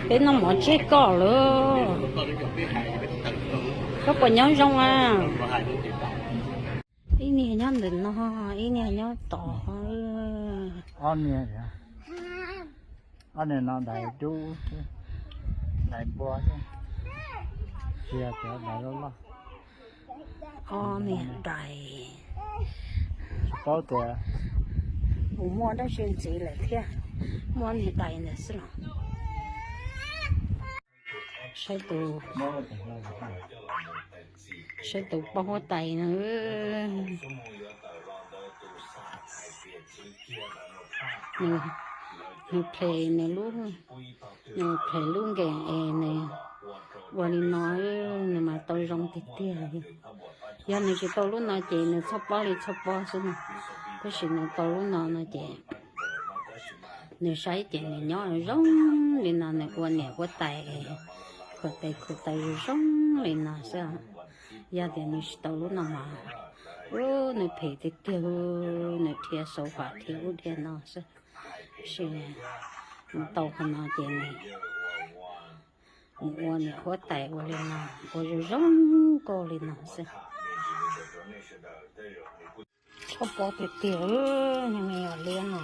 Peb noj mov tseg koj lawm. Koj puas nyob zoo a? Ib niag nyob ntawm no, ib niag nyob tod. Ob niag, ob niag no dais dub, dais npua, tsis yog cov dais loj loj. Ob niag dais. Tsis paub tias kuv muaj dab tsi ntxiv lawm thiab, muaj ob niag dais ntawd xwb los. Saib tus, saib tus poj huab tais no. Nws, nws phem nws lub, nws phem lub nkees es nws ua li no, nws mas tau zoo tiag tiag. Yog nws tsis tau lub no ces nws txhob pob li txhob pob xwb no. Tab sis nws tau lub no no ces nws saib ces nws nyob zoo li no, nws ua niam ua tais, khuam tes khuam taw zoo li no xwb. Yog tias nws tsis tau lub no mas, ub, nws phem tiag tiag, nws dhia xauv vam dhia ub dhia no xwb. Tab sis nws tau qhov no ces nws mus ua niam huab tais ua li no, ua zoo zoo nkauj li no xwb. Txhob pob tiag tiag, niag me nyuam liab no.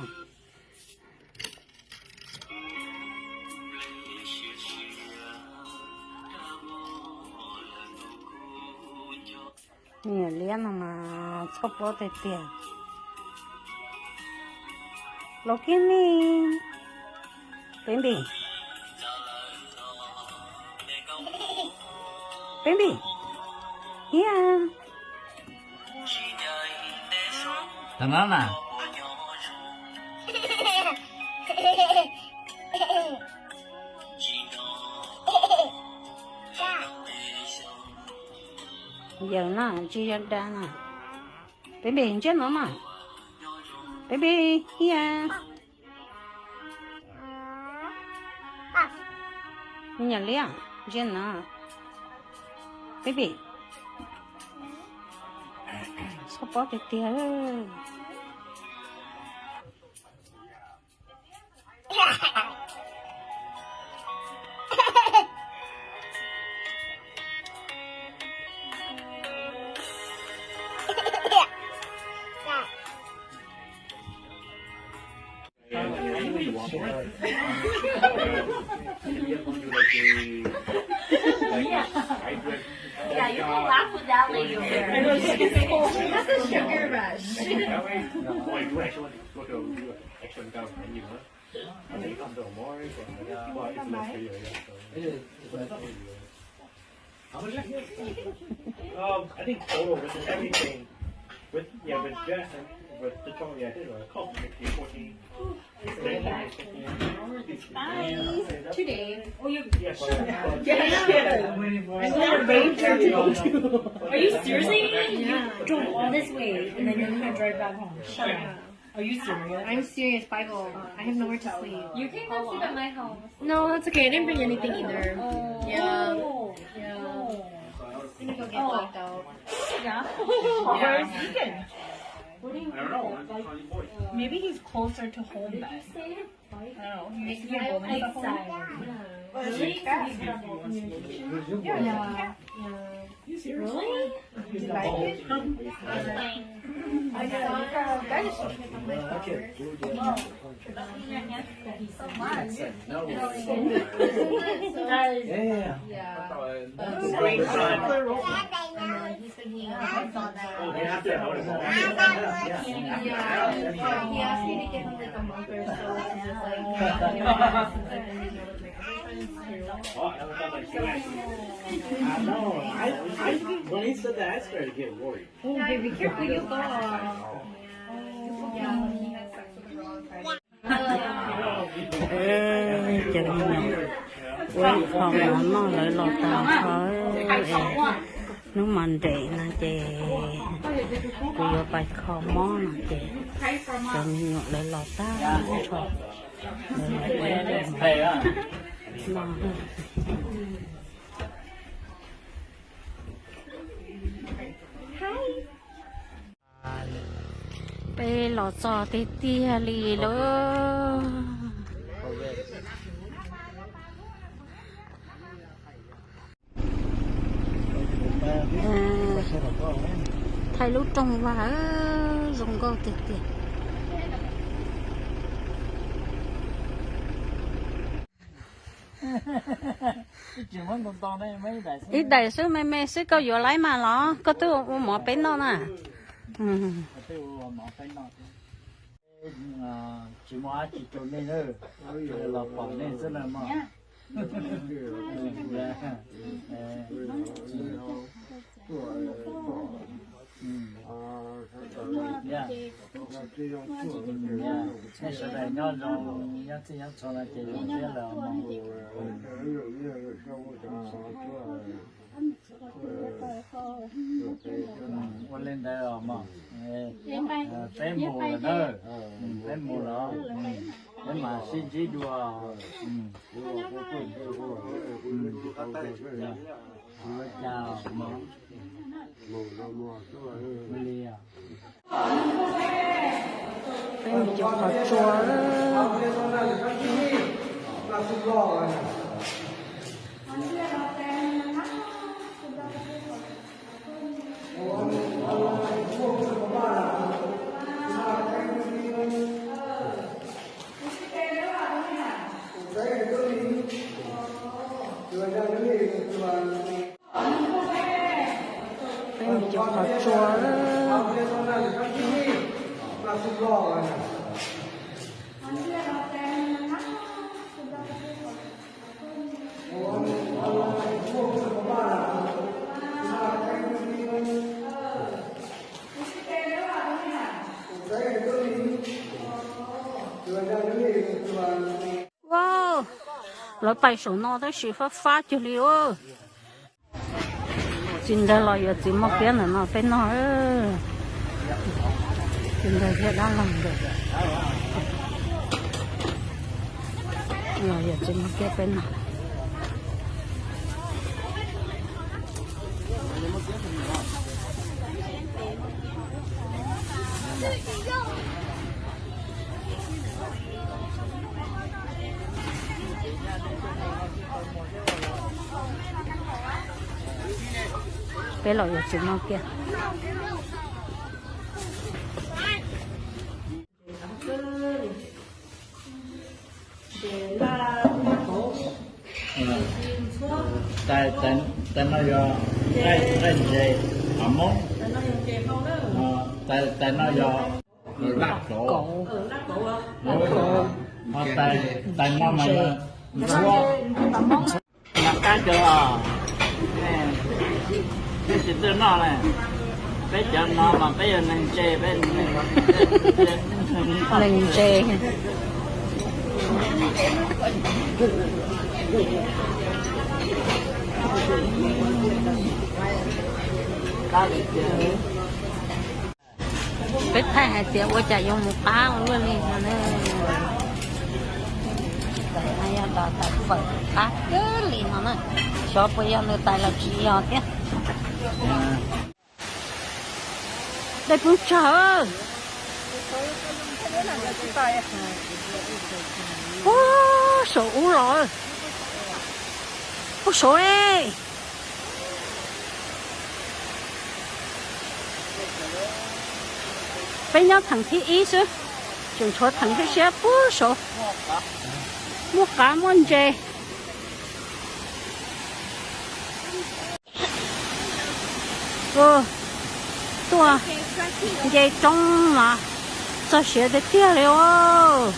Me nyuam liab no mas txhob pob tiag tiag. Los kiag ne. Peb npis. Peb npis. Hiab. Tam no na. Yawm no tsis yog dab na. Peb npis ntsiab no mas. Peb npis hiab. Me nyuam liab, ntsia no. Baby. Txhob pob tiag tiag. Yeah, you can laugh with that lady over there. That's a sugar rush. Um, I think total with everything, with, yeah, with dress and with the chocolate, yeah, I think it was a couple, fifteen, fourteen. Hi. Today. Oh, you. Yeah, but, but, yeah. Are you seriously? You drove all this way and then you're gonna drive back home. Shut up. Are you serious? I'm serious, Bible. I have nowhere to sleep. You can come sleep at my house. No, that's okay. I didn't bring anything either. Oh. Yeah. Yeah. I'm gonna go get blacked out. Yeah. Where's Egan? I don't know. Maybe he's closer to home then. I don't know. Maybe he's outside. Yeah. Yeah. Really? You like it? I know. Guys, so much. Yeah. Great fun. He said he, I saw that. Yeah. He asked me to give him, like, a month or so to just, like, you know, since I've been hanging out with my other friends too. I know. I, I, when he said that, I started to get worried. Oh, baby, careful, you fall. Yeah, he had sex with the wrong guy. Ces ua kho mov noj lawv los tag nrho, hnub mas nrem no ces kuv yuav pais kho mob no ces cov me nyuam lawv los tag nrho, lawv los ua Peb los txog tiag tiag li lawm. Thaij lub rooj vag zoo nkauj tiag tiag. Ib daim xwb me me xwb koj yuav laib mas los koj twb ua mov peb noj na. Tsis muaj dab tsi rau nej, los pom nej xwb na mog. Nej sawv daws nyob zoo, nyob txhij nyob txhua no ces zoo siab lawm mog. Ua li ntawd os mog, peb mus lawm na, peb mus lawm, peb mam sib ntsib dua. Ua cas mog, li os. Peb mus cov qhov tsua. Peb mus cov qhov tsua. Wow, lawv pais saum no tab sis fab fab cuag li. Txiv ntawd los yuav txiv moj kiab ntawm no peb noj. Txiv ntawd thiab dab laug ntawd los yuav txiv moj kiab peb noj. Peb los yuav txiv moj kiab. Tais no yog nqaij ntses, qhov Hmoob. Tais no yog laj kauv. Tais no mas yog ntxhuab. Mas qab kawg os. Peb tsis txawj noj na. Peb cov no mas peb yog neeg ntse, peb neeg ntse. Peb thaij hais tias ua cas yuav mus qab ua luaj li no na. Tais no yog tais fawm qab kawg li no na. Xyov puas yog nws tais los tsis yog thiab. Dej poob tsag. Puag saum ub los. Puag saum e. Peb nyob theem thib ib xwb, tseem tshuav theem thiab siab puag saud. Muaj qav muaj ntses. Tuaj nce roob mas txog siav tiag tiag li os.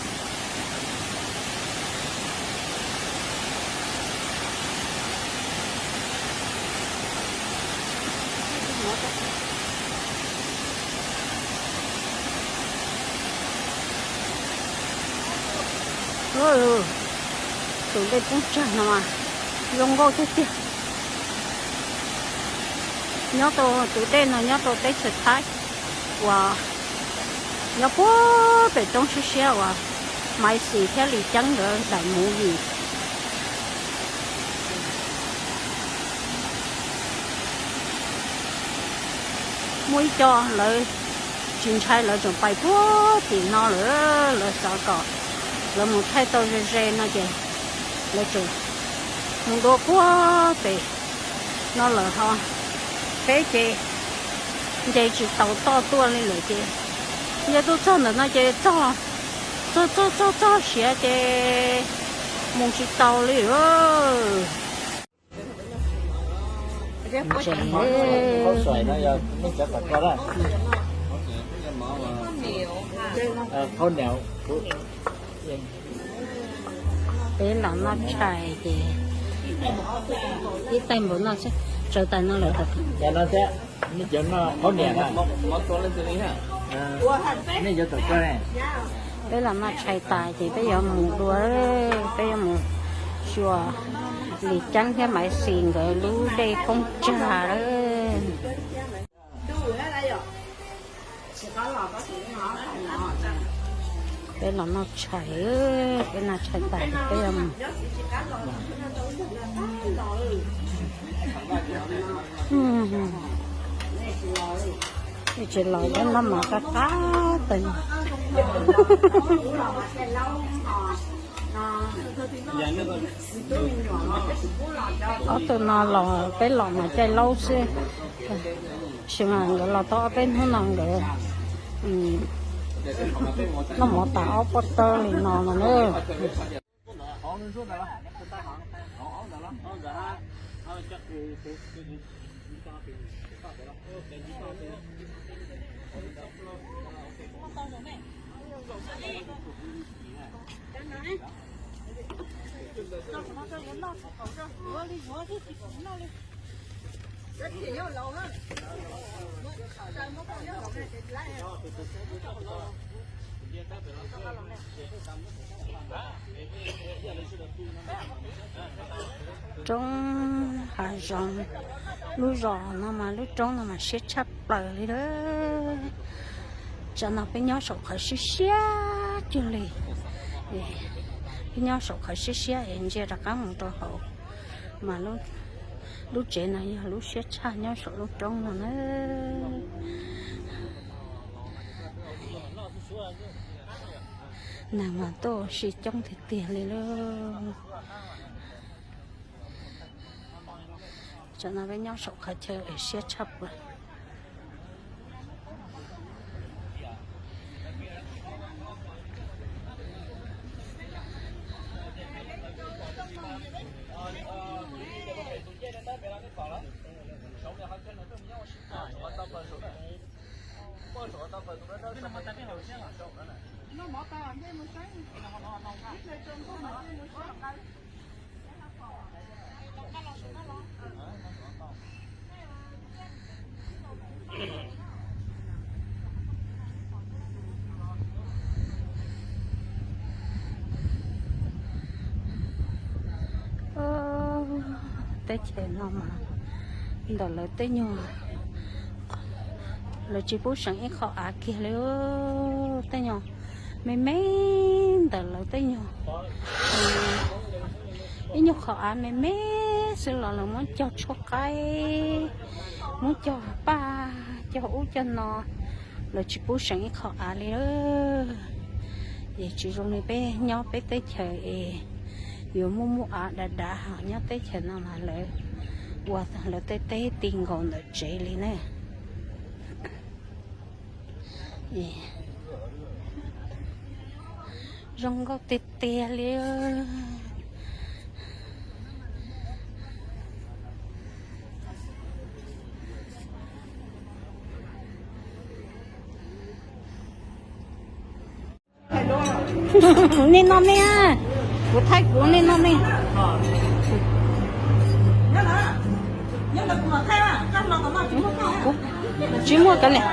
Tus dej poob tsag no mas zoo nkauj tiag tiag. Nyob rau tus dej no nyob rau teb chaws Thaib uas nyob puag pem roob siab siab uas Maiv Xis thiab Lis Ceeb nkawd daim movie. Muaj ib co lawv tsis ntshai, lawv tseem pais puag tim no lawm, lawv xav kom lawv mus thaij tau ze ze no ces lawv tseem mus dua puag pem no lawm ho. Peb ces nce tsis taus toj tuaj li lawm ces nce tuaj txog ntawm no ces txog, txog txog txog txog siav ces mus tsis taus li. Peb los noj tshais ces ib taig npaum no xwb, tsawv tas no lawm. Peb los noj tshais tas ces peb yuav mus dua, peb yuav mus xyuas Lis Ceeb thiab Maiv Xis nkawd lub dej poob tsag lawm. Peb los noj tshais, peb noj tshais tas peb yuav mus. Tsis los peb noj mov qab qab tas. Ob tug no los peb los mas caij laub xwb, sis mas nkawd los tau ob peb hnub no nkawd noj mov tas ob poj tawb li no no na. Roob hav zoov, lub zos no mas lub roob no mas siab tshaj plaws li lawm. Tsam no peb nyob saum qhov siab siab cuag li, peb nyob saum qhov siab siab es ntsia rov qab mus rau hauv mas lub tsev no yog lub siab tshaj nyob saum lub roob no na. Neeg mas tuaj ua si coob tiag tiag li lauj. Tsam no peb nyob saum qhov chaw siab tshaj plaws. Teb chaws no mas ntawm lawv tej nyuag, lawv tsis pub seem ib qho av kiag li. Tej nyuag me me ntawm lawv tej nyuag, ib nyuag qho av me me xwb los lawv muab cog tshuab qaib, muab cog paj, cog ub cog no, lawv tsis pub seem ib qho av li. Es tsis zoo li peb nyob peb teb chaws es yuav muaj muaj av dav dav, ho nyob teb chaws no mas lawv ua lawv tej teb ti nkaus ntawm tsev li na. Zoo nkauj tiag tiag li. Nej noj nej, kuv thaij kuv, nej noj nej. Tsis muaj kav liam,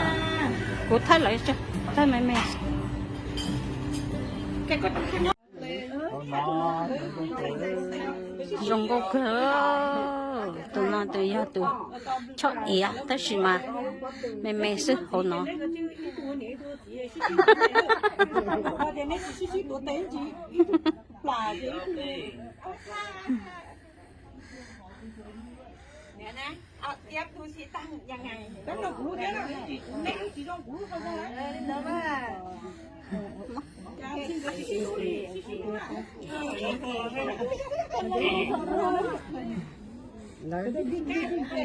kuv thaij lawv tso, thaij me me. Zoo nkauj kawg. Tus no tus yog tus choj iav tab sis mas me me xwb hauv no.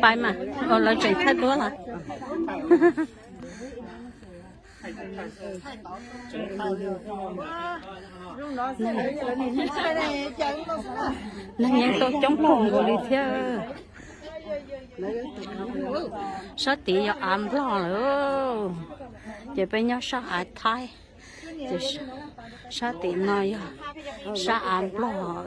Pais mas, lawv tseem thaij duab los. Neeg nyeem tau coob kawg nkaus li thiab. Sab tid yog av Nplog lawm, ces peb nyob sab av Thaib, ces sab tim no yog sab av Nplog.